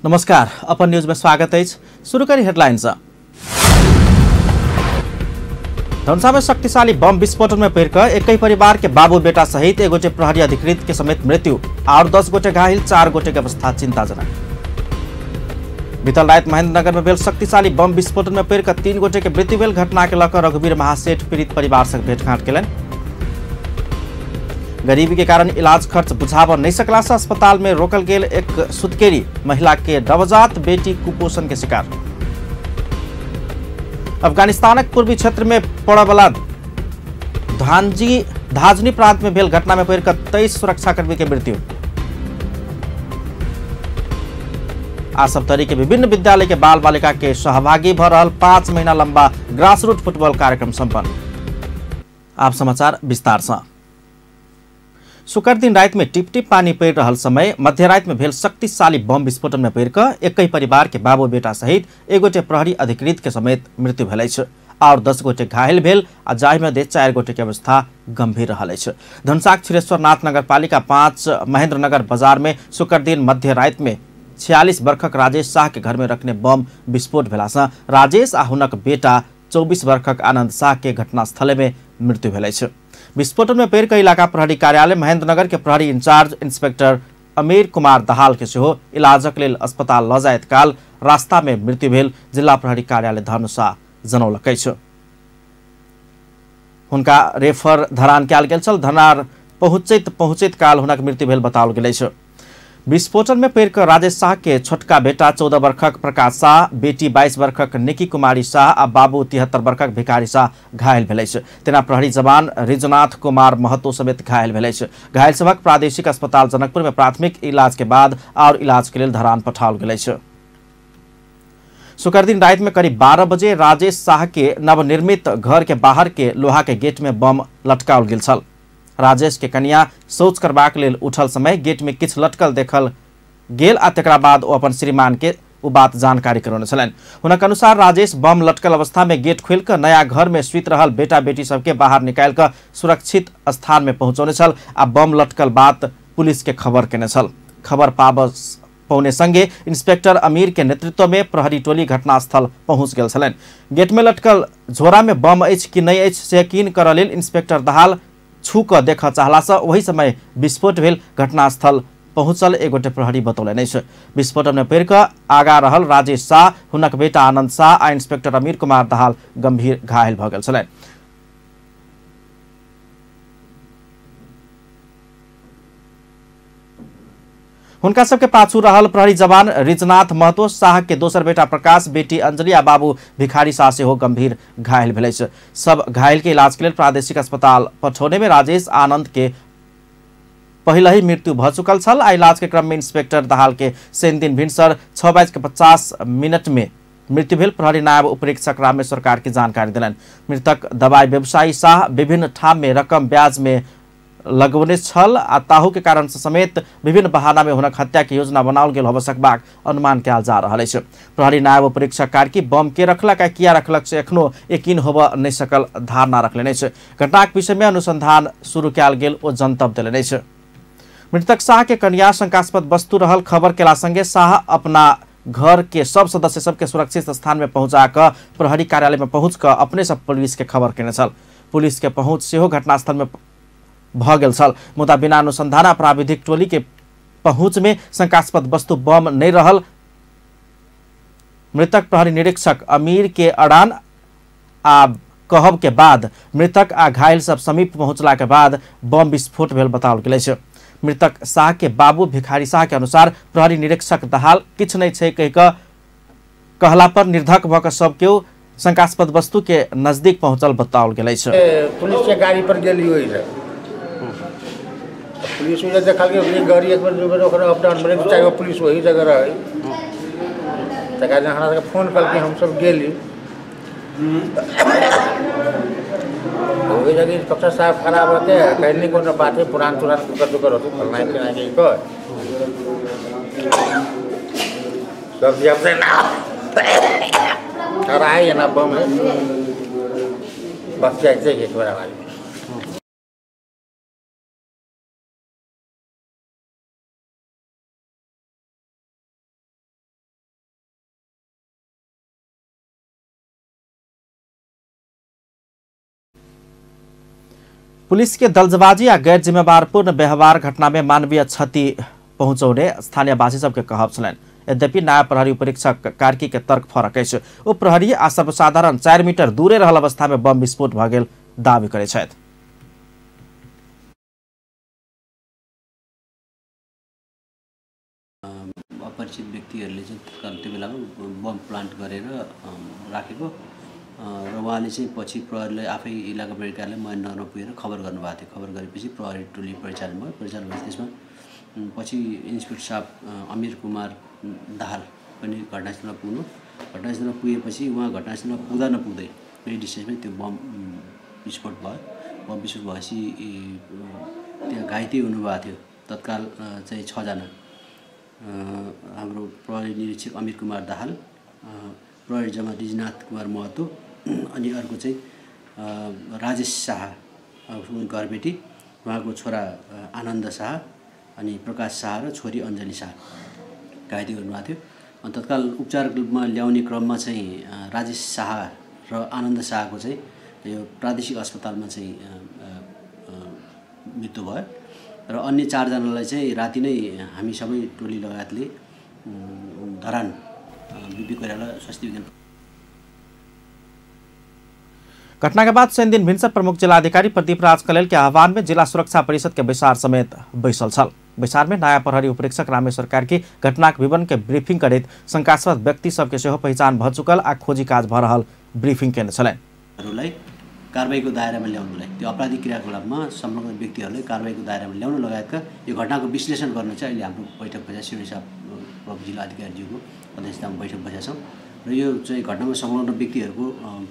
नमस्कार, अपन न्यूज में स्वागत है। शुरू करी हेडलाइन से। धनुषा में शक्तिशाली बम विस्फोटन में पड़कर एक ही परिवार के बाबू बेटा सहित एक गोटे प्रहरी अधिकृत के समेत मृत्यु और 10 गोटे घायल, 4 गोटे के अवस्था चिंताजनक। बीतल रात महेंद्रनगर में भेल शक्तिशाली बम विस्फोटन में पड़कर 3 गोटे के मृत्यु भेल। घटना के लकर रघुवीर महासेठ पीड़ित परिवार से भेंटघाट केलनि। गरीबी के कारण इलाज खर्च बुझाब नहीं सकला से अस्पताल में रोकल गेल एक सुतकेरी महिला के नवजात बेटी कुपोषण के शिकार। अफगानिस्तानक पूर्वी क्षेत्र में पड़े वाला धाजनी प्रांत में भेल घटना में पड़कर 23 सुरक्षाकर्मी के मृत्यु। आ सप्तरी के विभिन्न विद्यालय के बाल बालिका के सहभागी भ रहल 5 महीना लंबा ग्रासरूट फुटबॉल कार्यक्रम संपन्न। आप समाचार विस्तार से। शुक्र दिन रात में टिप टिप पानी पड़ रहा समय मध्यरात में भेल शक्तिशाली बम विस्फोटन में पड़कर एक ही परिवार के बाबू बेटा सहित एक गोटे प्रहरी अधिकृत के समेत मृत्यु भेल अछि और 10 गोटे घायल भेल आ जाहि में 4 गोटे के अवस्था गंभीर रहल अछि। धनुषाक क्षीरेश्वरनाथ नगरपालिका 5 महेंद्रनगर बाजार में शुक्र दिन मध्यरात में 46 वर्षक राजेश शाह के घर में रखने बम विस्फोट भेला से राजेश आ हुनक बेटा 24 वर्षक आनंद शाह के घटनास्थल में मृत्यु भेल अछि। विस्फोटन में पेड़ इलाका प्रहरी कार्यालय महेंद्रनगर के प्रहरी इंचार्ज इंस्पेक्टर अमीर कुमार दहाल के सेहो इलाजक लेल अस्पताल ल जाइत काल रास्ता में मृत्यु भेल जिला प्रहरी कार्यालय धनुषा जनौलक अछि। हुनका रेफर धरान कयल गेल छल। धनार पहुँचैत पहुँचैत काल हुनक मृत्यु भेल बताओल गेल अछि। विस्फोटन में पेड़ राजेश शाह के छोटका बेटा 14 वर्षक प्रकाश शाह, बेटी 22 वर्षक निकी कुमारी शाह आ बाबू 73 वर्षक भिखारी शाह घायल भेल अछि। तेना प्रहरी जवान रिजनाथ कुमार महतो समेत घायल भेल अछि। घायल सभक प्रादेशिक अस्पताल जनकपुर में प्राथमिक इलाज के बाद और इलाज के लेल धरान पठाओल गेल अछि। शुक्र दिन रात में करीब 12 बजे राजेश शाह के नवनिर्मित घर के बाहर के लोहा के गेट में बम लटकाओल गेल छल। राजेश के कनिया शौच करबाक लेल उठल समय गेट में किछु लटकल देखल गेल आ तकरा बाद ओ अपन श्रीमान के ओ बात जानकारी करौने छलनि। हुनक अनुसार राजेश बम लटकल अवस्था में गेट खोलि कऽ नया घर में सुति रहल बेटा बेटी सबके बाहर निकालि कऽ सुरक्षित स्थान में पहुँचौने छल आ बम लटकल बात पुलिस के खबर केने छल। खबर पौने संगे इंस्पेक्टर अमीर के नेतृत्व में प्रहरी टोली घटनास्थल पहुंच गेल छलनि। गेट में लटकल झोरा में बम अछि कि नहि अछि से यकीन करऽ लेल इंस्पेक्टर दहाल छू कऽ देखऽ चाहला से वही समय विस्फोट भेल। घटनास्थल पहुंचल एक गोटे प्रहरी बतौलनि अछि। विस्फोटन में पड़ि कऽ आगा रहल राजेश शाह, हुनक बेटा आनंद शाह आ इंस्पेक्टर अमीर कुमार दहाल गंभीर घायल भऽ गेल छलनि। हुनका सबके पाछू रहल प्रहरी जवान रिजनाथ महतो, शाह के दोसर बेटा प्रकाश, बेटी अंजलि आ बाबू भिखारी शाह सेहो गंभीर घायल भेल अछि। सब घायल के इलाज के लेल प्रादेशिक अस्पताल पठौने में राजेश आनंद के पहले ही मृत्यु भ चुकल छल आ इलाज के क्रम में इंस्पेक्टर दहाल के शनि दिन भिनसर 6:50 में मृत्यु भेल। प्रहरी नायब उपरीक्षक रामेश्वर कार्की जानकारी देलनि। मृतक दवाई व्यवसायी शाह विभिन्न ठाम में रकम ब्याज में लगौने छल आ ताहू के कारण से समेत विभिन्न बहाना में हुनक हत्या के योजना बनाओल गेल होबय सकबाक अनुमान कयल जा रहल अछि। प्रहरी नायब उपरीक्षक कार्की बम के रखलक आ किया रखलक से एखनो यकीन होबय नहि सकल धारणा रखलनि अछि। घटनाक विषय में अनुसंधान शुरू कयल गेल ओ जनतब देलनि अछि। मृतक शाह के कनिया शंकास्पद वस्तु रहल खबर केला संगे शाह अपना घर के सब सदस्य सबके सुरक्षित स्थान में पहुंचा कऽ प्रहरी कार्यालय में पहुंच कऽ अपने सब पुलिस के खबर केने छल। पुलिस के पहुंच सेहो घटनास्थल में भ गेल छल, मुदा बिना अनुसंधान प्राविधिक टोली के पहुंच में शंकास्पद वस्तु बम नहीं रहल। मृतक प्रहरी निरीक्षक अमीर के अड़ान आ कहब के बाद मृतक आ घायल सब समीप पहुंचला के बाद बम विस्फोट भेल बताओल गेल अछि। मृतक शाह के बाबू भिखारी शाह के अनुसार प्रहरी निरीक्षक दहाल किछु नहीं छै कहि कऽ कहला पर निर्धक भऽ कऽ सब केओ शंकास्पद वस्तु के नजदीक पहुंचल बताओल गेल अछि। पुलिस के गाड़ी पर गेलियो, पुलिस उधर देखल के गाड़ी एक बार ओकरा अप डाउन भेलै, 4 गो पुलिस वही जगह रहै। तकर बाद हमरा सबके फोन कलकै, हम सब गेली। ओहि जगह इंस्पेक्टर साहब खड़ा रहते, कहने कोनो बात है पुरान तुरान कुकर तुकर होते फलना चिलना के कर सब जब से ना आए ना बम है बस जाते एक बार आवाज। पुलिस के दलजबाजी आ गैर जिम्मेवारपूर्ण व्यवहार घटना में मानवीय क्षति पहुँचौने स्थानीयवासी सबके कहब छलनि। यद्यपि नायब प्रहरी उपरीक्षक कार्की के तर्क फरक अछि। ओ प्रहरी आ सर्वसाधारण 4 मीटर दूरे रहल अवस्था में बम विस्फोट भऽ गेल दावी करै छथि। अपरिचित व्यक्तिहरूले चाहिँ तत्काल त्यो बेलामा बम प्लान्ट गरेर राखेको र उहाँले चाहिँ पछि प्रहरीलाई आफै इलाका प्रहरी कार्यालय महेन्द्रनगरमा पुगेर खबर गर्नुभएको थियो। खबर गरेपछि प्रहरी टोली परिचालन भयो। परिचालन भएपछि त्यसमा पछि इन्सपेक्टर साहब अमिर कुमार दाहाल पनि घटनास्थलमा पुग्नु। घटनास्थलमा पुगेपछि उहाँ घटनास्थलमा पुग्दा नपुग्दै मेरै डिस्टेन्समै त्यो बम विस्फोट भयो। बम विस्फोट भएपछि त्यहाँ घाइते हुनुभएको थियो तत्काल चाहिँ 6 जना हाम्रो प्रहरी निरीक्षक अमिर कुमार दाहाल, प्रहरी जमा रिजनाथ कुमार महतो अनि अर्को चाहिँ राजेश शाह घरबेटी, उहाँको छोरा आनन्द शाह अनि प्रकाश शाह र छोरी अञ्जली शाह घाइते हुनुभएको थियो। अनि तत्काल उपचारमा ल्याउने क्रममा चाहिँ राजेश शाह र आनन्द शाहको चाहिँ यो प्रादेशिक अस्पतालमा चाहिँ मृत्यु भयो र अन्य 4 जनालाई चाहिँ राति नै हामी सबै टोली लगायतले धरान बिपी कोइराला स्वास्थ्य विज्ञान। घटना के बाद शनिदिन भिन्सर प्रमुख जिलाधिकारी प्रदीप राज कलेल के आह्वान में जिला सुरक्षा परिषद के बैसार समेत बैसल छल। बैसार में नया प्रहरी उपरीक्षक रामेश्वर कार्की घटनाक विवरण के ब्रीफिंग करैत शंकास्पद व्यक्ति सबके सेहो पहिचान भ चुकल आ खोजी काज भ रहल ब्रीफिंग केने छलनि। कारबाहीको दायरामा ल्याउनुलाई त्यो आपराधिक क्रियाकलापमा संलग्न व्यक्तिहरूलाई कारबाहीको दायरामा ल्याउन लगायतका यो घटनाको विश्लेषण गर्न चाहिँ अहिले हाम्रो बैठक बसेको सिडी साहब प्रमुख जिल्ला अधिकारीज्यूको अध्यक्षतामा बैठक बसेका छौँ र यो चाहिँ घटनामा संलग्न व्यक्तिहरूको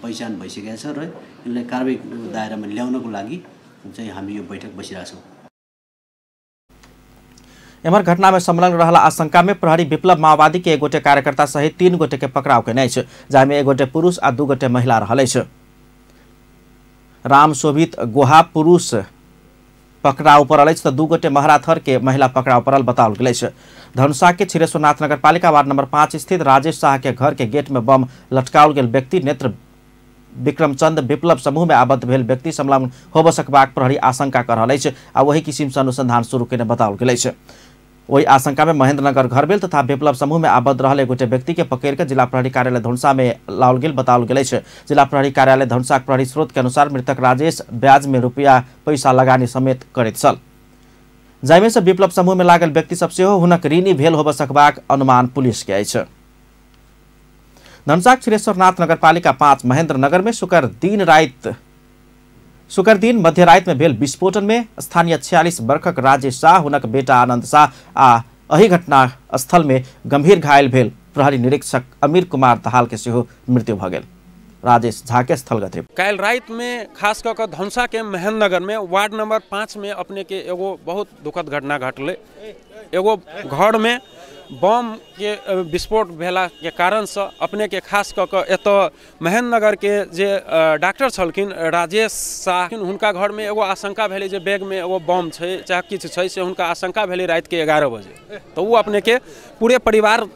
पहिचान भइसकेको छ र यसलाई कारबाहीको दायरामा ल्याउनको लागि चाहिँ हामी यो बैठक बसिरहेछौँ। एम्हर घटना में संलग्न रहल आशंका में प्रहरी विप्लव माओवादी के एक गोटे कार्यकर्ता सहित 3 गोटे के पकड़ाव केने अछि, जाहिमे एक गोटे पुरुष आ 2 गोटे महिला रहल अछि। राम शोभित गोहा पुरुष पकड़ाव पड़ल अछि तऽ 2 गोटे महराथर के महिला पकड़ाव पड़ल बताओल गेल अछि। धनुषा के क्षीरेश्वरनाथ नगरपालिका वार्ड नंबर 5 स्थित राजेश शाह के घर के गेट में बम लटकाओल गेल व्यक्ति नेत्र विक्रमचंद विप्लव समूह में आबद्ध भेल व्यक्ति संलग्न होबय सकबाक प्रहरी आशंका कर रहल अछि आ वही किसिम से अनुसंधान शुरू केने बताओल गेल अछि। वही आशंका में महेंद्रनगर घर भेल तथा विप्लव समूह में आबद्ध रहल एक गोटे व्यक्ति के पकड़ के जिला प्रहरी कार्यालय धनुषा में लाओल गेल बताओल गेल अछि। जिला प्रहरी कार्यालय धनुषा प्रहरी स्रोत के अनुसार मृतक राजेश ब्याज में रुपया पैसा लगानी समेत करैत छल, जाहिमे से विप्लव समूह में लागल व्यक्ति सब सेहो हुनक ऋणी भेल होबय सकबाक अनुमान पुलिस के अछि। धनुषाक क्षीरेश्वरनाथ नगरपालिका 5 महेंद्रनगर में शुक्र दिन मध्यराति में भेल विस्फोटन में स्थानीय 46 वर्षक राजेश शाह, हुनक बेटा आनंद शाह आ एहि घटना स्थल में गंभीर घायल भेल प्रहरी निरीक्षक अमीर कुमार दाहाल के सेहो मृत्यु भऽ गेल। राजेश झा के स्थलगत रिपोर्ट। काल्हि राति में खास कऽ कऽ धनुषा के महेंद्रनगर में वार्ड नंबर 5 में अपने के एगो बहुत दुखद घटना घटलै। एगो घर में बम के विस्फोट भेला के कारण से अपने के खास कऽ कऽ एतऽ महेंद्रनगर के जे डॉक्टर छलखिन राजेश शाह, हुनका घर में एगो आशंका भेलै जे बैग में एगो बम छै चाहे किछु छै, से हुनका आशंका भेलै राति के 11 बजे। तऽ ओ अपने के पूरे परिवार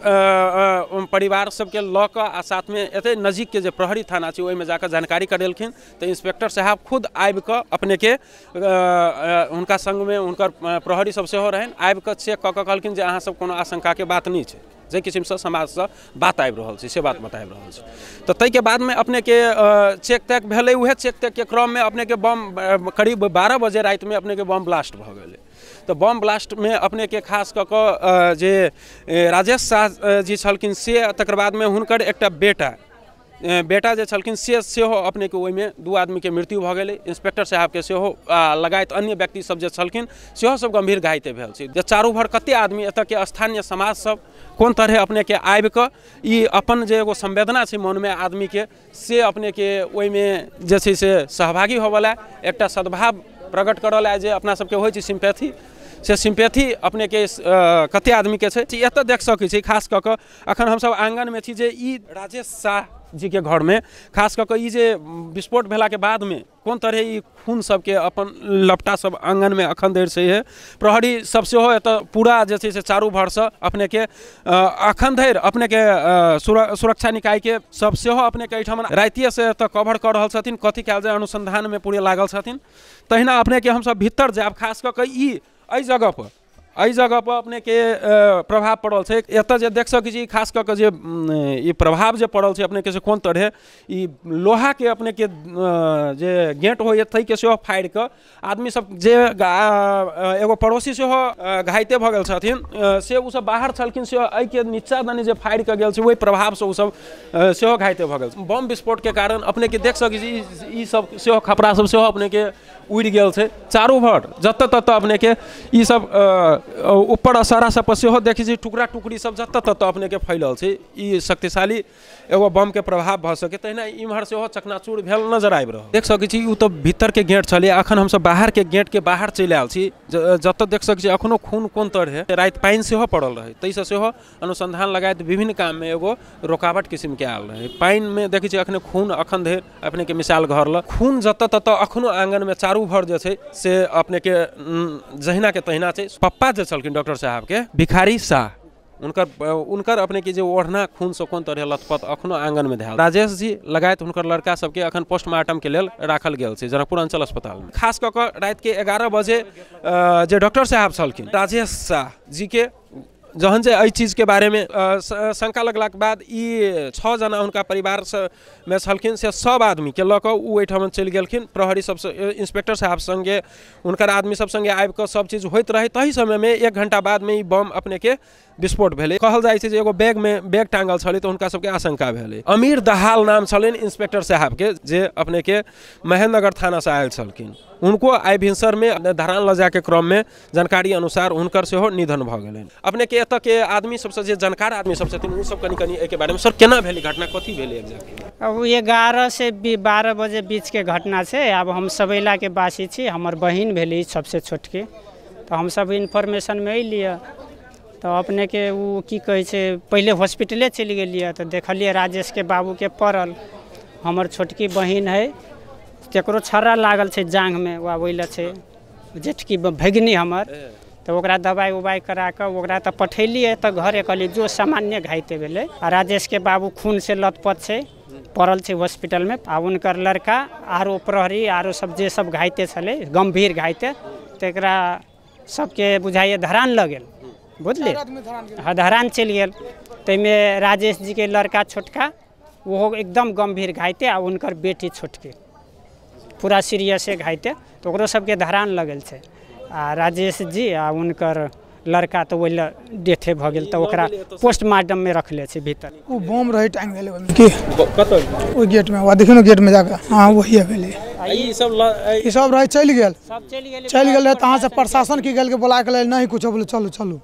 सबके लऽ कऽ आ साथमे एतै नजीक के जे प्रहरी थाना छै ओहिमे जाकऽ जानकारी करेलखिन। तऽ इंस्पेक्टर साहब खुद आबि कऽ अपने के हुनका संगमे हुनकर प्रहरी सब सेहो रहनि, आबि कऽ चेक कऽ कऽ कहलखिन जे अहाँ सब कोनो आशंका के बात नहीं छै, जे किसिमसँ समाजसँ बात आबि रहल छै से बात बताबि रहल छै। तऽ ताहिके बादमे अपनेके चेक तेक भेलै, उएह चेक तेकके क्रममे अपनेके बम करीब 12 बजे रातिमे अपनेके बम ब्लास्ट भऽ गेलै। तऽ बम ब्लास्टमे अपनेके खास कऽ कऽ जे राजेश शाह जी छलखिन से, तकर बादमे हुनकर एकटा बेटा जे छलखिन से सेहो अपनेके ओहिमे 2 आदमीके मृत्यु भऽ गेलै। इंस्पेक्टर साहबके सेहो लगायत अन्य व्यक्ति सब जे छलखिन सेहो सब गंभीर घायल भेल छै। जे चारू भर कते आदमी एतऽके स्थानीय समाज सब कोन तरहे अपनेके आबि कऽ ई अपन जे एगो संवेदना छै मनमे आदमीके से अपनेके ओहिमे जे छै से सहभागी होबऽला, एकटा सद्भाव प्रकट करऽला जे अपना सबके होइ छै सिम्पैथी, से सिम्पैथी अपनेके कते आदमीके छै। एतऽ देख सकै छी खास कऽ कऽ अखन हमसब आँगनमे छी जे ई राजेश शाह जी के घर में खास कऽ कऽ ई जे विस्फोट भेलाके बादमे कोन तरह ई खून सबके अपन लपटा सब आँगनमे अखन धरि छै है। प्रहरी सब सेहो एतऽ पूरा जे छै से चारू भरसँ अपनेके अखन धरि अपनेके सुरक्षा निकायके सब सेहो अपनेके एहिठाम रातिएसँ एतऽ कवर कऽ रहल छथिन, कथी कयल जाय अनुसंधानमे पूरे लागल छथिन। तहिना अपनेके हमसब भीतर जायब खास कऽ कऽ ई एहि जगह पर अपनेके प्रभाव पड़ल छै। एतऽ जे देख सकै छी खास कऽ कऽ जे ई प्रभाव जे पड़ल छै अपनेके से कोन तरहे ई लोहाके अपनेके जे गेट होइए ताहिके सेहो फाड़ि कऽ आदमी सब जे एगो पड़ोसी सेहो घायते भऽ गेल छथिन से ओसब बाहर छलखिन से एहिके नीचा दने जे फाड़ि कऽ गेल छै ओहि प्रभावसँ ओसब सेहो घायते भऽ गेल। बम विस्फोटके कारण अपनेके देख सकै छी ई सब सेहो खपरा सब सेहो अपनेके उड़ि गेल छै चारू भर जतऽ ततऽ अपनेके ई सब ऊपर असारा सब पर सेहो देखै छी टुकड़ा टुकड़ी सब जतऽ ततऽ अपनेके फैलल छै। ई शक्तिशाली एगो बमके प्रभाव भऽ सके। तहिना इम्हर सेहो चकनाचूर भेल नजर आबि रहल देख सकै छी। ओ तऽ भीतरके गेट छलै, अखन हमसब बाहरके गेटके बाहर चलि आयल छी। जतऽ देख सकै छी अखनो खून कोन तरहे राति पानि सेहो पड़ल रहै ताहिसँ सेहो अनुसंधान लगाइत विभिन्न काममे एगो रोकावट किसिमके आयल रहै। पानिमे देखै छी अखने खून अखन धरि अपनेके मिसाल घर लग खून जतऽ ततऽ अखनो आँगनमे चारू भर जे छै से अपनेके जहिनाके तहिना छै। पप्पा जे छलखिन डॉक्टर साहबके भिखारी शाह उनकर अपने के जे ओढ़ना खून से कोन तरह लथपथ अखनो आंगन में धयल। राजेश जी लगायत हुनकर लड़का सबके अखन पोस्टमार्टम के लेल राखल गेल छै जनकपुर अंचल अस्पताल में। खास कऽ कऽ राति के 11 बजे जे डॉक्टर साहब छलखिन राजेश शाह जी के जहन जे एहि चीजके बारेमे शंका लगलाके बाद ई 6 जना हुनका परिवार में छलखिन से सब आदमीके लऽ कऽ ओ एहिठाम चलि गेलखिन। प्रहरी सबसँ इंस्पेक्टर साहब संगे हुनकर आदमी सब संगे आबि कऽ सब चीज होइत रहै। तही समयमे 1 घंटा बादमे ई बम अपनेके विस्फोट भेलै। कहल जाइ छै जे एगो बैगमे बैग टाँगल छलै तऽ हुनका सबके आशंका भेलै। अमीर दहाल नाम छलनि इंस्पेक्टर साहबके जे अपनेके महेंद्रनगर थानासँ आयल छलखिन। उनको आइ भिनसरमे धरान लऽ जायके क्रममे जानकारी अनुसार हुनकर सेहो निधन भऽ गेलनि। अपनेके एतऽ के आदमी सबसँ जे जानकार आदमी सब छथिन ओ सब कनि कनि एहिके बारेमे सर केना भेलै घटना, कथी भेलै एक्जैक्टली? अब 11 से 12 बजे बीचके घटना छै। आब हम सबैलाके वासी छी, हमर बहिन भेली सबसँ छोटकी, तऽ हमसब इन्फॉर्मेशनमे अयलियै तऽ अपनेके ओ की कहै छै पहिले हॉस्पिटले चलि गेलियै तऽ देखलियै राजेशके बाबूके पड़ल। हमर छोटकी बहिन है तकरो छर्रा लागल छै जाँघमे, वा ओहि लए छै जेठकी भगिनी हमर, तऽ ओकरा दबाइ उबाइ करा कऽ ओकरा तऽ पठेलियै तऽ घरे कहलियै जो सामान्य घायते भेलै। आ राजेशके बाबू खूनसँ लथपथ छै, पड़ल छै हॉस्पिटलमे। आ हुनकर लड़का आरो प्रहरी आरो सब जे सब घायते छलै गम्भीर घायते तकरा सबके बुझाइए धरान लऽ गेल, बुझलियै, हाँ धरान चलि गेल। ताहिमे राजेश जीके लड़का छोटका ओहो एकदम गम्भीर घायते आ हुनकर बेटी छोटकी पूरा सीरियसे घायते, तऽ ओकरो सबके धरान लगल छै। आ राजेश जी आ हुनकर लड़का तऽ ओहि लए डेथे भऽ गेल तऽ ओकरा पोस्टमार्टममे रखले छै भीतर। ओ बम रहै टाँगि देलै ओहिमे की कतऽ ओहि गेटमे, वहाँ देखियौ ने गेटमे जाकऽ, हाँ वही भेलै। ई सब रहै चलि गेल, सब चलि गेल रहै। तहाँ से प्रशासन की गेल बोला के लेल नहीं कुछो, बोले चलू चलू,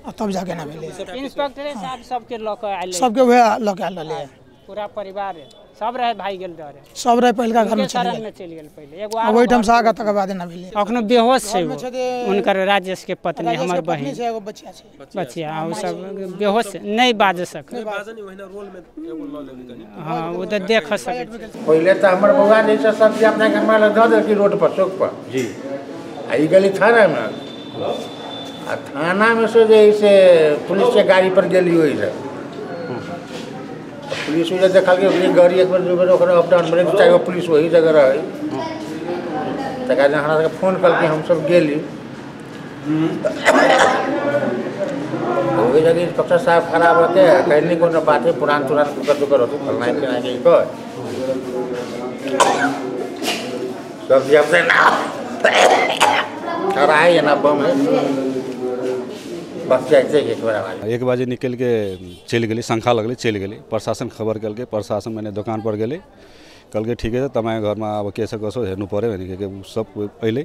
आ तब जाके ना भेलै। इंस्पेक्टरे साहब सबके लऽ कऽ आयल, सबके वएह लऽ कऽ आयल रहलै, पूरा परिवार सब रहे, भाई गेल रहे सब रहे, पहिलका घर में चलि गेल पहिले एगो ओहिठाम से आगा तकर बाद ना भेलै। अखनो बेहोश छै हुनकर राजेश के पत्नी हमर बहिन छै, एगो बच्चा छै, बच्चा ओ सब बेहोश नहीं बाज सकै, हाँ ओ तऽ देख सकै। पहिले तऽ हमर बौआ जे छै सब अपना के हमरा लग दऽ देलकै रोड पर चौक पर जी, आ ई गेली थानामे, आ थानामे से जे से पुलिस के गाड़ी पर गेली ओहि पुलिस उधर देखलकै ओकरे गाड़ी एक बेर दू बेर ओकरा अप डाउन भेलै, 4 गो पुलिस वही जगह रहै। तकर बाद हमरा सबके फोन कलकै, हमसब गेली ओहि जगह इंस्पेक्टर साहब खड़ा होते कहनी कोनो बात है पुरान तुरान कुकर तुकर होते फलना चिलना के कर सब जब से ना है ना बम है बस जाइते एक बार आवाज। 1 बजे निकल के चलि गेली, शंखा लगलै चलि गेली। प्रशासन खबर केलकै, प्रशासन मैंने दोकान पर गेलै, कहलकै ठीके छै तपाईँ घरमा अब के छ कसो हेर्नु पर्यो भने के सब अइलै,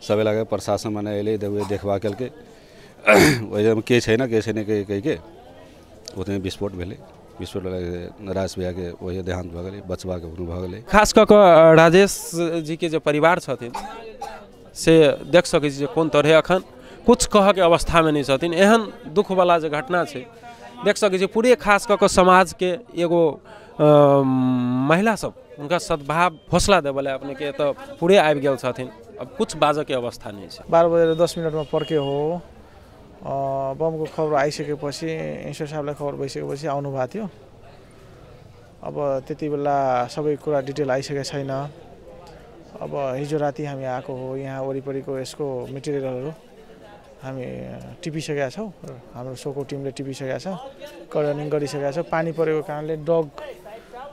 सबै लाग्यो प्रशासन माने अइलै देखबा केलकै। ओहिमे के छैन के छैन के कहिके ओतने विस्फोट भेलै। विस्फोट राजेश भैयाके वही देहान्त भऽ गेलै, बचबाके भऽ गेलै। खास कऽ कऽ राजेश जीके जे परिवार छथिन से देख सकै छी जे कोन तरहे अखन कुछ कहके अवस्थामे नहि छथिन। एहन दुखवला जे घटना छै देख सकै छी पूरे खास कऽ कऽ समाजके एगो महिला सब हुनका सद्भाव हौसला देबऽ अपनेके एतऽ पूरे आबि गेल छथिन। अब कुछ बाजऽके अवस्था नहि छै। 12:10 पड्क्यो हो। बमको खबर आइसकेपछि इन्सपेक्टर साहबलाई खबर भइसकेपछि आउनु भएको थियो। अब त्यति बेला सबै कुरा डिटेल आइसकेको छैन। अब हिजो राति हामी आएको हो। यहाँ वरिपरिको यसको मेटेरियलहरू हामी टिपिसकेका छौँ, हाम्रो सोको टिमले टिपिसकेका छ, कर्डनिङ गरिसकेका छौँ। पानी परेको कारणले डग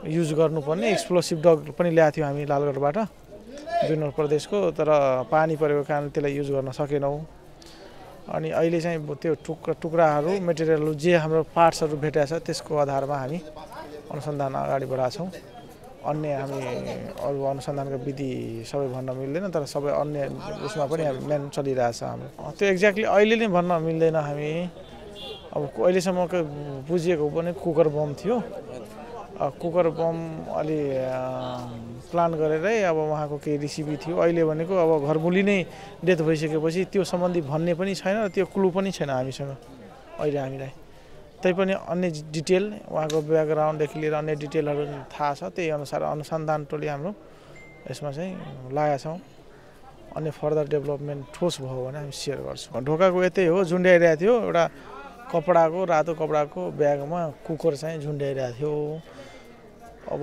युज गर्नुपर्ने एक्सप्लोसिभ डग पनि ल्याएको थियौँ हामी लालगढबाट, 2 प्रदेशको, तर पानी परेको कारणले त्यसलाई युज गर्न सकेनौँ। अनि अहिले चाहिँ त्यो टुक्राहरू मेटेरियलहरू जे हाम्रो पार्ट्सहरू भेटेको छ त्यसको आधारमा हामी अनुसन्धान अगाडि बढाएको छौँ। अन्य हामी अरू अनुसन्धानको विधि सबै भन्न मिल्दैन, तर सबै अन्य उसमा पनि मेन चलिरहेछ हाम्रो। त्यो एक्ज्याक्टली अहिले नै भन्न मिल्दैन। हामी अब अहिलेसम्मको बुझिएको पनि कुकर बम थियो। कुकर बम अलि प्लान गरेरै अब उहाँको केही रेसिपी थियो। अहिले भनेको अब घरमुली नै डेथ भइसकेपछि त्यो सम्बन्धी भन्ने पनि छैन र त्यो क्लु पनि छैन हामीसँग अहिले हामीलाई। तैपनि अन्य डिटेल उहाँको ब्याकग्राउन्डदेखि लिएर अन्य डिटेलहरू थाहा छ, त्यही अनुसार अनुसन्धान टोली हाम्रो यसमा चाहिँ लागेका छौँ। अन्य फर्दर डेभलपमेन्ट ठोस भयो भने हामी सेयर गर्छौँ। ढोकाको यतै हो, झुन्ड्याइरहेको थियो एउटा कपडाको, रातो कपडाको ब्यागमा कुकर चाहिँ झुन्ड्याइरहेको थियो। अब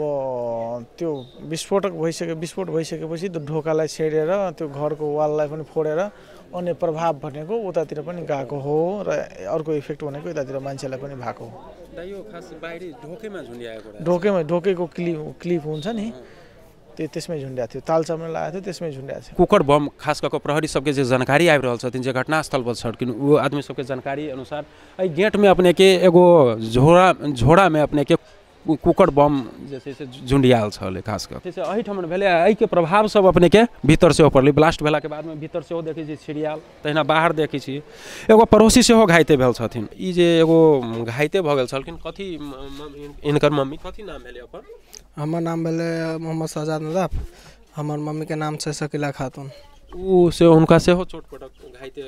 त्यो विस्फोटक भइसक्यो, विस्फोट भइसकेपछि त्यो ढोकालाई छेडेर त्यो घरको वाललाई पनि फोडेर अन्य प्रभाव भनेको उतातिर पनि गएको हो र अर्को इफेक्ट भनेको यतातिर मान्छेलाई पनि भएको हो। ढोकेमा ढोकेको क्लिप हुन्छ नि, त्यो त्यसमै झुन्ड्याएको थियो, तालचामा लागेको थियो, त्यसमै झुन्ड्याएको थियो। कुकर बम खास कऽ प्रहरी सबके जे जानकारी आबि रहल छथिन, जे घटनास्थल पर छलखिन ओ आदमी सबके जानकारी अनुसार एहि गेटमे अपने के एगो झोरामे अपने के कुकर बम जे छै से झुंडियाल छलै। खास कऽ से एहिठाम भेलै, एहिके प्रभाव सब अपने के भीतर सेहो पड़लै। ब्लास्ट भेलाके बादमे भीतर सेहो देखै छी छिड़ियाल, तहिना बाहर देखै छी एगो पड़ोसी सेहो घाइते भेल छथिन। ई जे एगो घाइते भऽ गेल छलखिन, कथी हिनकर मम्मी कथी नाम भेलै अपन? हमर नाम भेलै मोहम्मद शहजाद नदाफ, हमर मम्मीके नाम छै शकीला खातून। ओ से हुनका सेहो चोट पटक घाइते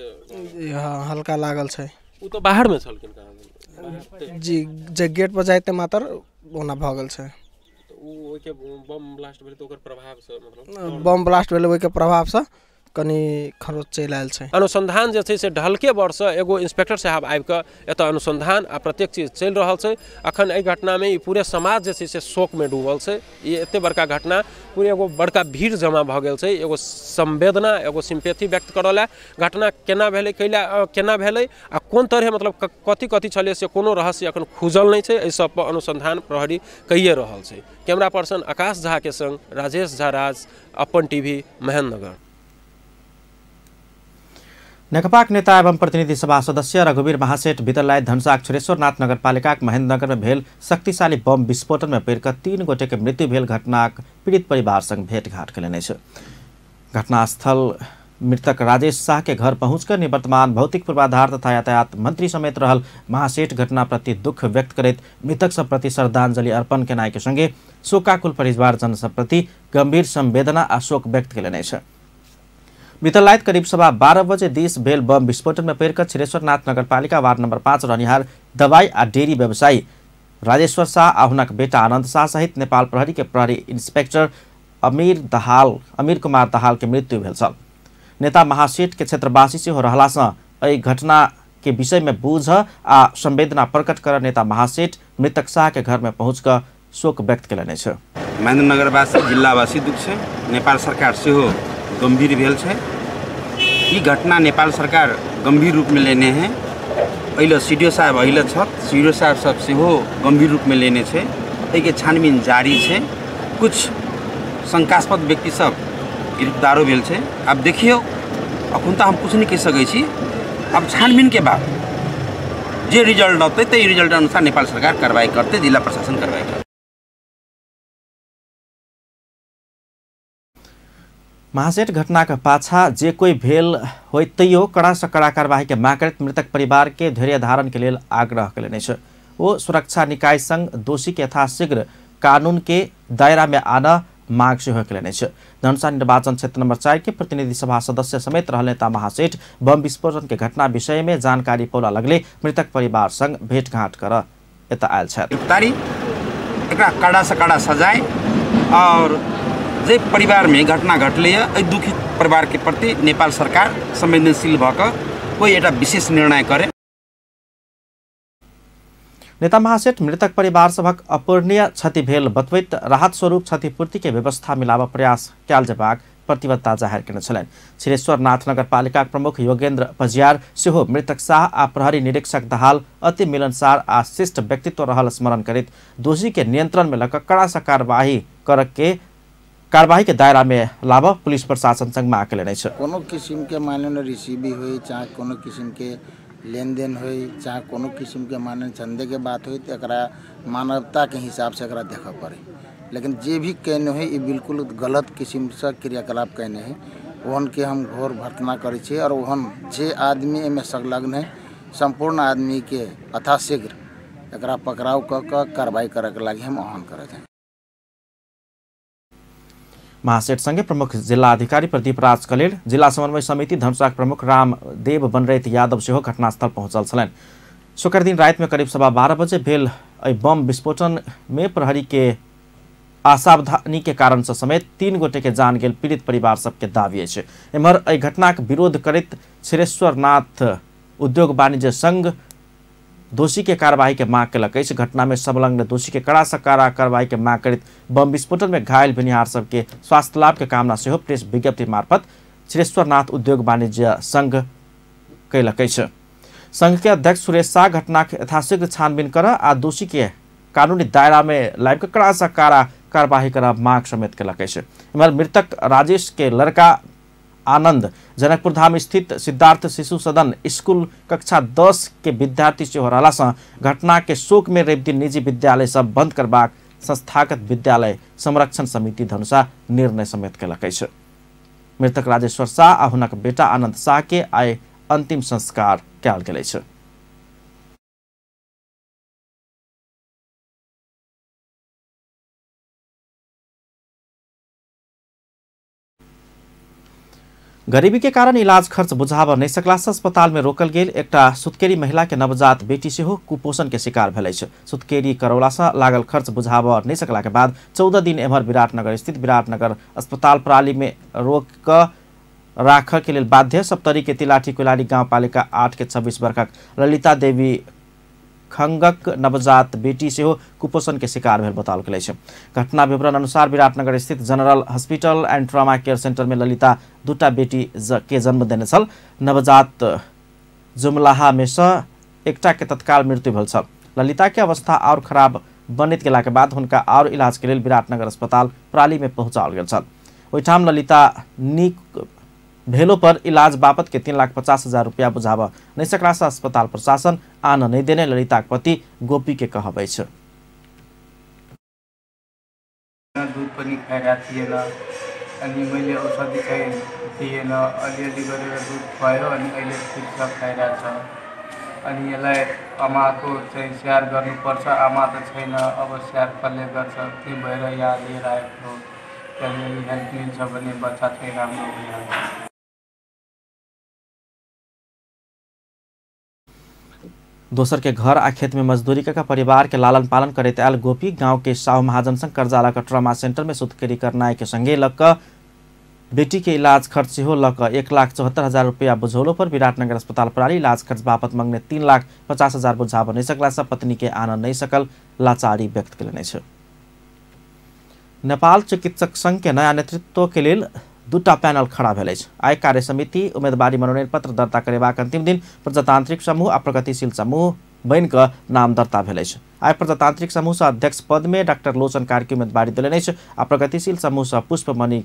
हल्का लागल छै। ओ तऽ बाहरमे छलखिन जी, जे गेट पर जाइते मात्र ओना भऽ गेल छै। ओहिके बम ब्लास्ट भेलै तऽ ओकर प्रभावसँ मतलब बम ब्लास्ट भेलै ओहिके प्रभावसँ कनि खरोच चलि आयल छै। अनुसंधान जे छै से ढलके बरसँ एगो इंस्पेक्टर साहब आबि कऽ एतऽ अनुसंधान आ प्रत्येक चीज चलि रहल छै। अखन एहि घटनामे ई पूरे समाज जे छै से शोकमे डूबल छै। ई एते बड़का घटना, पूरे एगो बड़का भीड़ जमा भऽ गेल छै, एगो संवेदना एगो सिम्पैथी व्यक्त करऽ लए। घटना केना भेलै, कैला केना भेलै आ कोन तरहे मतलब कथी कथी छलै से कोनो रहस्य अखन खुजल नहि छै। एहि सब पर अनुसंधान प्रहरी कइए रहल छै। कैमरा पर्सन आकाश झा के संग राजेश झा राज, अपन टीवी, महेंद्रनगर। नेकपाक नेता एवं प्रतिनिधि सभा सदस्य रघुवीर महासेठ बितललाई धनुषाक क्षुरेश्वरनाथ नगरपालिकाक महेन्द्रनगरमे भेल शक्तिशाली बम विस्फोटनमे पड़िकऽ 3 गोटेके मृत्यु भेल घटनाक पीड़ित परिवार संग भेटघाट कयलनि अछि। घटनास्थल मृतक राजेश शाह के घर पहुँचकर निवर्तमान भौतिक पूर्वाधार तथा यातायात मंत्री समेत रहल महासेठ घटनाप्रति दुख व्यक्त करैत मृतक सब प्रति श्रद्धांजलि अर्पण केनाइ के संगे शोकाकुल परिवारजन सब प्रति गंभीर संवेदना आ शोक व्यक्त कयलनि अछि। बीतल राति करीब 12:15 बजे 10 भेल बम विस्फोटन में पड़िकऽ क्षीरेश्वरनाथ नगरपालिका वार्ड नंबर 5 रहनिहार दवाई आ डेयरी व्यवसायी राजेश्वर शाह आ हुनक बेटा आनंद शाह सहित नेपाल प्रहरी के प्रहरी इंस्पेक्टर अमीर कुमार दाहाल के मृत्यु भेल छल। नेता महासेठ के क्षेत्रवासी सेहो रहलासँ एहि घटना के विषय में बूझ आ संवेदना प्रकट कर नेता महासेठ मृतक शाह के घर में पहुँच कऽ शोक व्यक्त कयलनि अछि। महेन्द्रनगरवासी जिल्लावासी दुख छै, नेपाल सरकार सेहो गंभीर भेल छै। ई घटना नेपाल सरकार गंभीर रूपमे लेने है। अहिले सीडीओ साहब अहिले छथि, सीडीओ साहब सब सेहो गंभीर रूपमे लेने छै। एहिके छानबीन जारी छै। कुछ शंकास्पद व्यक्ति सब गिरफ्तारो भेल छै। आब देखियौ, अखन तऽ हम कुछ नहि कहि सकै छी। अब छानबीनके बाद जे रिजल्ट औतै ताहि रिजल्ट अनुसार नेपाल सरकार कार्रवाई करतै, जिला प्रशासन कार्रवाई करतै। महासेठ घटनाक पाछा जे कोई भेल हो तैयो कड़ा से कड़ा कार्रवाई के मांग करैत मृतक परिवार के धैर्य धारण के लेल आग्रह कयलनि अछि। ओ सुरक्षा निकाय संग दोषी के यथाशीघ्र कानून के दायरा में आना माग सेहो केलनि अछि। धनुषा निर्वाचन क्षेत्र नंबर 4 के प्रतिनिधि सभा सदस्य समेत रहल नेता महासेठ बम विस्फोटन के घटना विषय में जानकारी पौला लगले मृतक परिवार संग भेंटघाट कर एतऽ आयल छथि। गिरफ्तारी एकरा कड़ा से कड़ा सजाय और जे परिवार में घटना घटलै एहि दुखित परिवार के प्रति नेपाल सरकार संवेदनशील भऽ कऽ कोई एउटा विशेष निर्णय करे। नेता महासेठ मृतक परिवार सभक अपूरणीय क्षति भेल बतबैत राहत स्वरूप क्षतिपूर्ति के व्यवस्था मिलाबऽ प्रयास कयल जेबाक प्रतिबद्धता जाहिर केने छलनि। क्षीरेश्वर नाथ नगरपालिका प्रमुख योगेन्द्र पजियार सेहो मृतक शाह आ प्रहरी निरीक्षक दाहाल अति मिलनसार आ शिष्ट व्यक्तित्व रहल स्मरण करैत दोषी के नियंत्रण में लऽ कऽ कड़ा सँ कार्रवाई के दायरा में लाबऽ पुलिस प्रशासन संग माग केलनि अछि। कोनो किसिम के माने रिसीवी होई चाहे कोनो किसिम के लेनदेन होई चाहे कोनो किसिम के माने चंदे के बात होई तो एकरा मानवता के हिसाब से एकरा देखऽ पड़े, लेकिन जे भी कहने है ये बिल्कुल गलत किस्म से क्रियाकलाप कहने है। ओहन के हम घोर भर्तना करै छी और ओहन जे आदमी एहिमे संलग्न है संपूर्ण आदमी के यथाशीघ्र एकरा पकड़ाव कऽ कऽ कार्रवाई करैके लागि हम आह्वान करैत हैं। महासेठ संगे प्रमुख जिला अधिकारी प्रदीप राज कलेल, जिला समन्वय समिति धनुषाक प्रमुख रामदेव बनरैत यादव सेहो घटनास्थल पहुंचल छलनि। शुक्र दिन राति में करीब 12:15 बजे भेल एहि बम विस्फोटन में प्रहरी के असावधानी के कारण से समेत 3 गोटे के जान गेल पीड़ित परिवार सबके दावी अछि। एम्हर एहि घटनाक विरोध करैत क्षीरेश्वर नाथ उद्योग वाणिज्य संघ दोषी के कार्रवाई के मांग केलक अछि। घटना में संलग्न दोषी के कड़ा से कड़ा कार्रवाई के मांग करैत बम विस्फोटन में घायल भेनिहार सबके स्वास्थ्य लाभ के कामना सेहो प्रेस विज्ञप्ति मार्फत क्षीरेश्वर नाथ उद्योग वाणिज्य संघ केलक अछि। संघ के अध्यक्ष सुरेश शाह घटना के यथाशीघ्र छानबीन कर आ दोषी के कानूनी दायरा में लाबि कऽ कड़ा से कड़ा कार्रवाई कर मांग समेत केलक अछि। एम्हर मृतक राजेश के लड़का आनंद जनकपुर धाम स्थित सिद्धार्थ शिशु सदन स्कूल कक्षा 10 के विद्यार्थी सेहो रहला सँ घटना के शोक में रवि दिन निजी विद्यालय सब बंद करबाक संस्थागत विद्यालय संरक्षण समिति धनुषा निर्णय समेत केलक अछि। मृतक राजेश्वर शाह आ हुनक बेटा आनंद शाह के आइ अंतिम संस्कार कयल गेल अछि। गरीबी के कारण इलाज खर्च बुझाबऽ नहि सकला से अस्पताल में रोकल गेल एकटा सुतकेरी महिला के नवजात बेटी सेहो कुपोषण के शिकार भेल अछि। सुतकेरी करौला से लागल खर्च बुझाबऽ नहि सकला के बाद 14 दिन एम्हर विराटनगर स्थित विराटनगर अस्पताल प्रणाली में रोक कऽ राखऽ के लेल बाध्य सप्तरी के तिलाठी कोइलारी गाउँपालिका 8 के 26 वर्षक ललिता देवी खंगक नवजात बेटी सेहो कुपोषण के शिकार भेल बताओल गेल अछि। घटना विवरण अनुसार विराटनगर स्थित general hospital and trauma care centre में ललिता दूटा बेटी के जन्म देने छल। नवजात जुमलाहा में से एकटा के तत्काल मृत्यु भेल छल। ललिता के अवस्था और खराब बनैत गेला के बाद हुनका और इलाज के लेल विराटनगर अस्पताल प्राली में पहुंचाओल गेल छल। ओहिठाम ललिता नीक भेलो पर इलाज बापत के 3,50,000 रुपया बुझाबऽ नहि सकला से अस्पताल प्रशासन आन नहीं देने ललिता के पति गोपी के कहब अछि। दुध पनि खाइरहेको थिएन अनि मैले औषधि चाहिँ दिएन, अलिअलि गरेर दुध खुवायो अनि अहिले ठिक छ, खाइरहेछ। अनि यसलाई आमाको चाहिँ स्याहार गर्नुपर्छ, आमा त छैन, अब स्याहार कसले गर्छ, त्यही भएर यहाँ लिएर आएको हो। अलिअलि हेल्प मिल्छ भने बच्चा चाहिँ राम्रो भइहाल्छ। दोसर के घर आ खेत में मजदूरी का परिवार के लालन पालन करैत आयल गोपी गांव के साहु महाजन संग कर्जा लऽ कऽ ट्रॉमा सेंटर में सुतकेरी करनाय के संगे लऽ कऽ बेटी के इलाज खर्च सेहो लऽ कऽ 1,74,000 रुपया बुझौलो पर विराटनगर अस्पताल प्रणाली इलाज खर्च बापत मंगने 3,50,000 बुझाबऽ नहि सकला से पत्नी के आनऽ नहि सकल लाचारी व्यक्त केलनि अछि। नेपाल चिकित्सक संघ के नया नेतृत्व के लेल दूटा पैनल खड़ा भेल अछि। आइ कार्य समिति उम्मीदवारी मनोनयन पत्र दर्ता करेबाक अंतिम दिन प्रजातांत्रिक समूह आ प्रगतिशील समूह बनि कऽ नाम दर्ता भेल अछि। आइ प्रजातांत्रिक समूह सँ अध्यक्ष पद में डाक्टर लोचन कार्की उम्मीदवारी देलनि अछि आ प्रगतिशील समूह सँ पुष्पमणि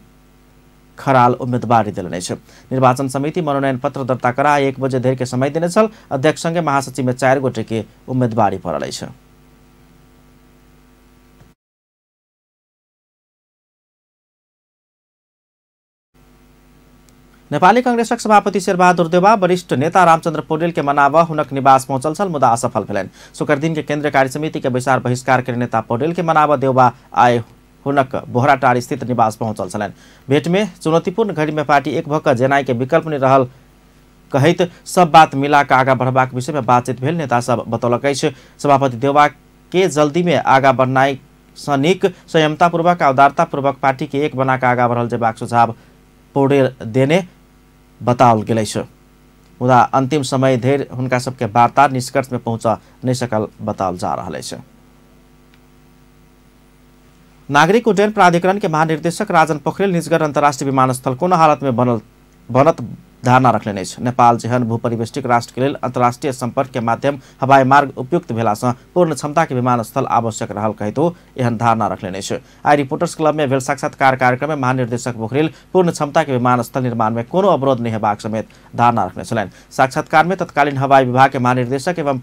खराल उम्मीदवारी देलनि अछि। निर्वाचन समिति मनोनयन पत्र दर्ता करा 1 बजे धरि के समय देने छल। अध्यक्ष संगे महासचिव में 4 गोटे के उम्मीदवारी पड़ल अछि। नेपाली कांग्रेसक सभापति शेरबहादुर देउवा वरिष्ठ नेता रामचंद्र पौडेल के मनाबऽ हुनक निवास पहुंचल छल, मुदा असफल भेलनि। शुक्र दिन के केंद्रीय कार्य समिति के बैसार बहिष्कार के नेता पौडेल के मनाबऽ देउवा आइ हुनक बोहराटार स्थित निवास पहुंचल छलनि। भेंट में चुनौतीपूर्ण घड़ी में पार्टी एक भऽ कऽ जेनाइ के विकल्प नहि रहल कहैत सब बात मिला कऽ आगा बढ़बाक विषय में बातचीत भेल नेता सब बतौलक अछि। सभापति देउवा के जल्दी में आगा बढ़नाइ सँ नीक संयमतापूर्वक आ उदारतापूर्वक पार्टी के एक बना कऽ आगा बढ़ल जेबाक सुझाव पौडेल देने बताओल गेल अछि। मुदा अंतिम समय धरि हुनका सबके वार्ता निष्कर्ष में पहुंच नहीं सकल बताओल जा रहल अछि। नागरिक उड्डयन प्राधिकरण के महानिर्देशक राजन पोखरेल निजगढ़ अंतर्राष्ट्रीय विमानस्थल कोनो हालत में बनत धारणा रखलनि अछि। नेपाल जेहन भूपरिवेष्टित राष्ट्र के लेल अंतर्राष्ट्रीय संपर्क के माध्यम हवाई मार्ग उपयुक्त भेला सँ पूर्ण क्षमता के विमानस्थल आवश्यक रहल कहैत एहन धारणा रखलनि अछि। आई रिपोर्टर्स क्लब में भेल साक्षात्कार कार्यक्रम में महानिर्देशक पोखरेल पूर्ण क्षमता के विमानस्थल निर्माण में कोनो अवरोध नहीं हेबाक समेत धारणा रखने छलनि। साक्षात्कार में तत्कालीन हवाई विभाग के महानिर्देशक एवं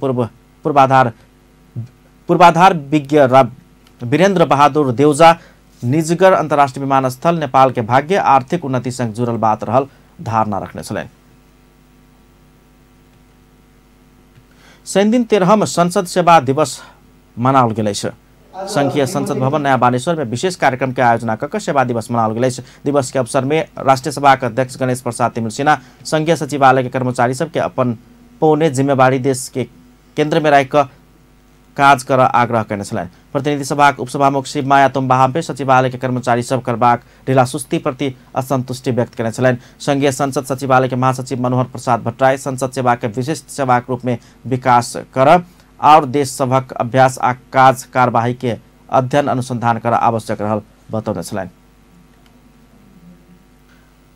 पूर्वाधार विज्ञ वीरेंद्र बहादुर देउजा निजगढ़ अंतर्राष्ट्रीय विमानस्थल नेपाल के भाग्य आर्थिक उन्नति संग जुड़ल बात रहल धारणा रखने छलनि। शनिदिन 13म संसद सेवा दिवस मनाओल गेल अछि। संघीय संसद भवन नया बानेश्वर में विशेष कार्यक्रम के आयोजना कऽ सेवा दिवस मनाओल गेल अछि। दिवस के अवसर में राष्ट्रीय सभा के अध्यक्ष गणेश प्रसाद तिमिल्सिना संघीय सचिवालय के कर्मचारी सबके अपन पौने जिम्मेवारी देश के केंद्र में राखि कऽ काज कर आग्रह कयने छलनि। प्रतिनिधि सभाक उपसभामुख शिवमाया तुम्बाहाम्पे सचिवालय के कर्मचारी सब करबाक ढिलासुस्ती प्रति असंतुष्टि व्यक्त कयने छलनि। संघीय संसद सचिवालय के महासचिव मनोहर प्रसाद भट्टराई संसद सेवा के विशिष्ट सेवाक रूप में विकास कर और देश सभक अभ्यास आ काज कार्यवाही के अध्ययन अनुसंधान कर आवश्यक रहल बतौने छलनि।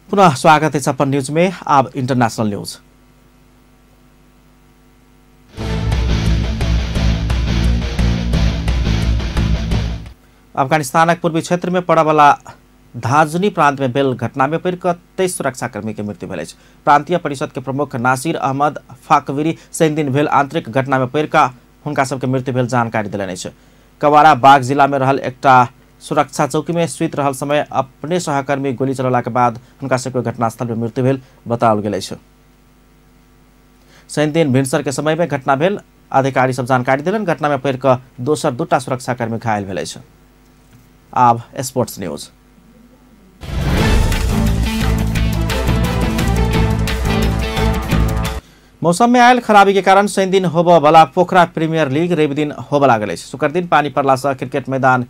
पुनः स्वागत है अपन न्यूज में। आब इंटरनेशनल न्यूज। अफगानिस्तानक पूर्वी क्षेत्र में पड़यवला धाजुनी प्रांत में भेल घटना में पड़ि कऽ 23 सुरक्षाकर्मी के मृत्यु भेल अछि। प्रांतीय परिषद के प्रमुख नासिर अहमद फाकवीरी शनिदिन भेल आंतरिक घटना में पड़ि कऽ हुनका सबके मृत्यु भेल जानकारी देलनि अछि। कवारा बाग जिला में रहल एकटा सुरक्षा चौकी में सुति रहल समय अपने सहकर्मी गोली चलौला के बाद हुनका सबके घटनास्थल में मृत्यु भेल बताओल गेल अछि। शनिदिन भिनसर के समय में घटना भेल अधिकारी सब जानकारी देलनि। घटना में पड़ि कऽ दोसर दूटा सुरक्षाकर्मी घायल भेल अछि। आब स्पोर्ट्स न्यूज। मौसम में आयल खराबी के कारण शनिदिन होबय वाला पोखरा प्रीमियर लीग रवि दिन होबय लागल अछि। शुक्र दिन पानी पड़ला से क्रिकेट मैदान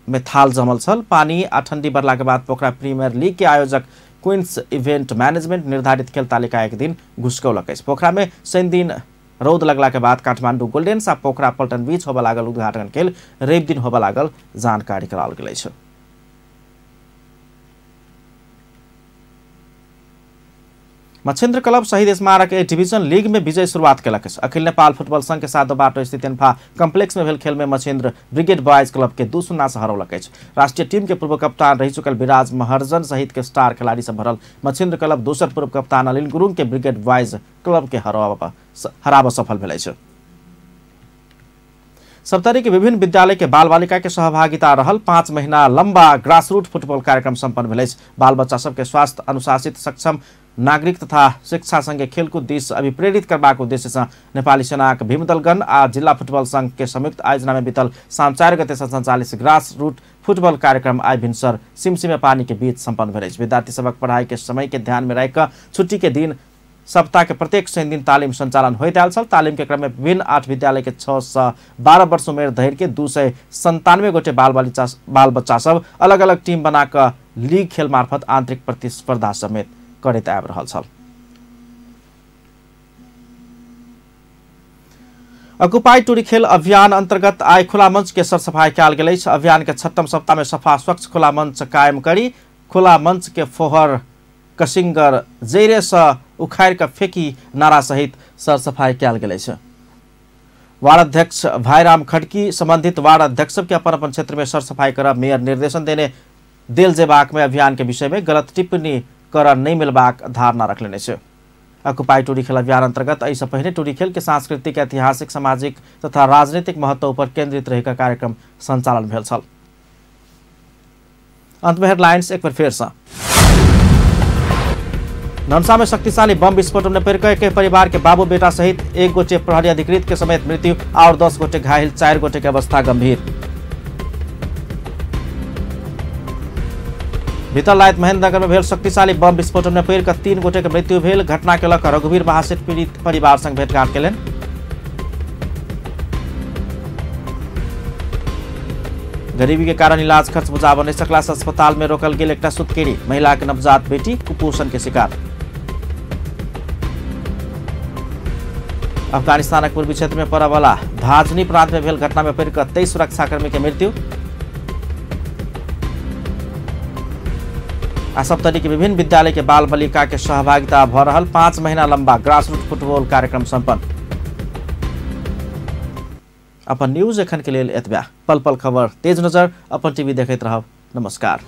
में थाल जमल छल। पानी आ ठंडी बढ़ला के बाद पोखरा प्रीमियर लीग के आयोजक क्वींस इवेंट मैनेजमेंट निर्धारित खेल तालिका एक दिन घुसकौलक अछि। पोखरा में शनिदिन रौद लगला के बाद काठमांडू गोल्डेन्स आ पोखरा पल्टन बीच होबय लागल उद्घाटन खेल रवि दिन होबय लागल जानकारी कराओल गेल अछि। मच्छिन्द्र क्लब शहीद स्मारक ए डिवीजन लीग में विजय शुरुआत केलक अछि। अखिल नेपाल फुटबॉल संघ के सातो बाटो स्थित एन्फा कम्प्लेक्स में भेल खेल में मच्छिन्द्र ब्रिगेड बॉयज क्लब के 2-0 से हरौलक अछि। राष्ट्रीय टीम के पूर्व कप्तान रहि चुकल विराज महर्जन सहित के स्टार खिलाड़ी सब भरल मच्छिन्द्र क्लब दोसर पूर्व कप्तान अनिल गुरुङ के ब्रिगेड बॉयज क्लब के हराब सफल भेल अछि। सप्तरी के विभिन्न विद्यालय के बाल बालिका के सहभागिता रहल 5 महीना लंबा ग्रासरूट फुटबॉल कार्यक्रम सम्पन्न भेल अछि। बाल बच्चा सबके स्वास्थ्य अनुशासित सक्षम नागरिक तथा शिक्षा संगे खेलकूद दिस अभिप्रेरित करबाक उद्देश्य से नेपाली सेनाक भीमदलगण आ जिला फुटबॉल संघ के संयुक्त आयोजना में बीतल साम 4 गते से संचालित ग्रास रूट फुटबॉल कार्यक्रम आइ भिनसर सिमसिमे पानी के बीच सम्पन्न भेल अछि। विद्यार्थी सबक पढ़ाई के समय के ध्यान में राखि छुट्टी के दिन सप्ताह के प्रत्येक शनि दिन तालिम संचालन होइत आयल छल। तालिम के क्रम में विभिन्न 8 विद्यालय के 6 से 12 वर्ष उमेर धरि के 297 गोटे बाल बच्चा सब अलग अलग टीम बना कऽ लीग खेल मार्फत आंतरिक प्रतिस्पर्धा समेत करैत आबि रहल छल। अकुपाई टुरी खेल अभियान अंतर्गत आइ खुला मंच के सरसफाई कयल गेल अछि। अभियान के 6म सप्ताह में सफा स्वच्छ खुला मंच कायम करी खुला मंच के फोहर कसिंगर जैरे से उखाड़ के फेंकी नारा सहित सरसफाई कयल गेल अछि। वार्ड अध्यक्ष भाईराम खड़की संबंधित वार्ड अध्यक्ष सबके अपन अपन क्षेत्र में सरसफाई कर मेयर निर्देशन देने देल जेबाक में अभियान के विषय में गलत टिप्पणी कर नहीं मिलबाक धारणा रखलनि अछि। अकुपाई टुरी खेल अभियान अंतर्गत एहिसँ पहिने टुरी खेल के सांस्कृतिक, ऐतिहासिक, सामाजिक तथा राजनीतिक महत्व पर केंद्रित रहि कऽ कार्यक्रम संचालन भेल छल। अंत में हेडलाइंस एक बेर फेर सँ। धनुषा में शक्तिशाली बम विस्फोट में पड़ि कऽ एक परिवार के बाबू बेटा सहित 1 गोटे प्रहरी अधिकृत के समेत मृत्यु और 10 गोटे घायल, 4 गोटे के अवस्था गंभीर। बीतल राति महेंद्रनगर में भेल शक्तिशाली बम विस्फोटन में पड़ि कऽ 3 गोटे के मृत्यु भेल। घटना के लऽ कऽ रघुवीर महासेठ पीड़ित परिवार संग भेंटघाट केलनि। गरीबी के कारण इलाज खर्च बुझाबऽ नहि सकला से अस्पताल में रोकल गेल एकटा सुतकेरी महिला के नवजात बेटी कुपोषण के शिकार। अफगानिस्तानक पूर्वी क्षेत्र में पड़य वाला धाजनी प्रांत में भेल घटना में पड़ि कऽ 23 सुरक्षाकर्मी के मृत्यु। आ सप्तरी के विभिन्न विद्यालय के बाल बालिका के सहभागिता भ रहल 5 महीना लंबा ग्रासरूट फुटबॉल कार्यक्रम संपन्न। अपन न्यूज एखन के लेल एतबे। पल पल खबर तेज नजर अपन टीवी देखैत रहब। नमस्कार।